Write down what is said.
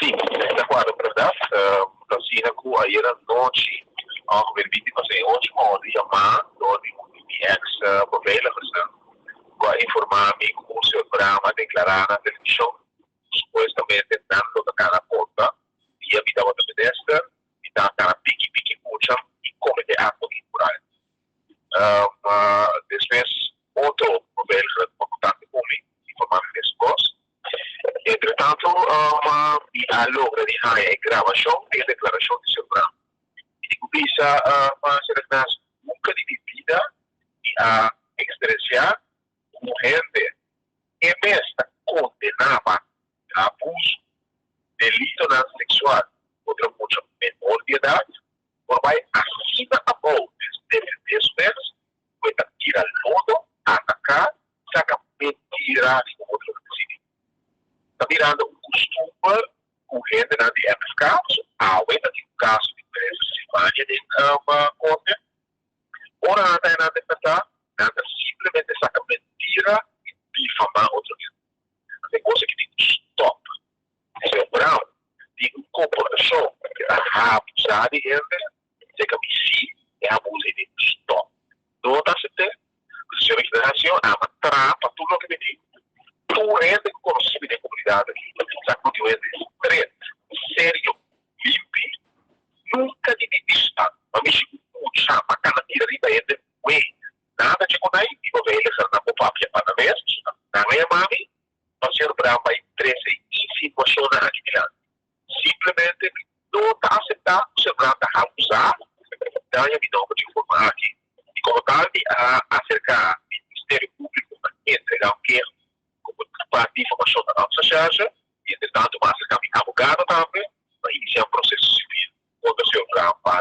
Sí, ta kuadra bèrdat. Ta asina ku ayera nochi, ongeveer binti pasá e ocho, mi a wòrdu yamá dor di un di mi eks beveiligersnan ku a informá mi ku señor Braam a deklará na televishon ku supuestamente nan lo ta kana konta dia mi tabata minister mi ta kana piki piki mucha i kometé akto inmoral. Despues otro beveiliger a kontakte ku mi informá mi mes kos. Entretanto mi a logra di haña e grabashon di e deklarashon di señor Braam. Mi tin ku bisa señor Ignacio, nunka di mi bida mi a eksperensiá ku un hende e mes ta kondená pa abuso, delitonan seksual kontra mucha menor di edat, por bai asina abou defendé su mes ku e ta tira lodo, ataká, saka mentira riba otro hende. Si ta mirando un kustumber ku hendenan di MFK, pasobra awe ta tin un kaso di minister Silvania den korte, ora nan ta nan despertá, nan ta simplemente saka mentira i difamá otro hende. Anto e kos aki tin ku stòp. Señor Brown tin un komportashon ku ta abusá di hende, seka mi si e abuso ei tin ku stòp. No ta asept'é. Señor Ignacio ama traha pa tur loke mi tin. Tur hende ku konosí mi den komunidat aki sa ku tin un hende stret, serio, limpi. Nunka di mi bista pa mishi ku mucha, pa kana tira riba hende muhé. Nada dje ku nai, mi beveiligernan por papia pa nan mes, nan a yama mi. Pa señor Braam bai trece insinuacionnan aki dilanti. Simplemente mi no ta acepta cu señor Braam ta abusa daña mi nomber di un forma aki. Y como tal mi a acerca Ministerio Publico pa entrega un keho como pa difamacion na Landsrecherche y entre tanto mi a acerca mi abogado tambe pa inicia un proceso civil contra señor Braam pa.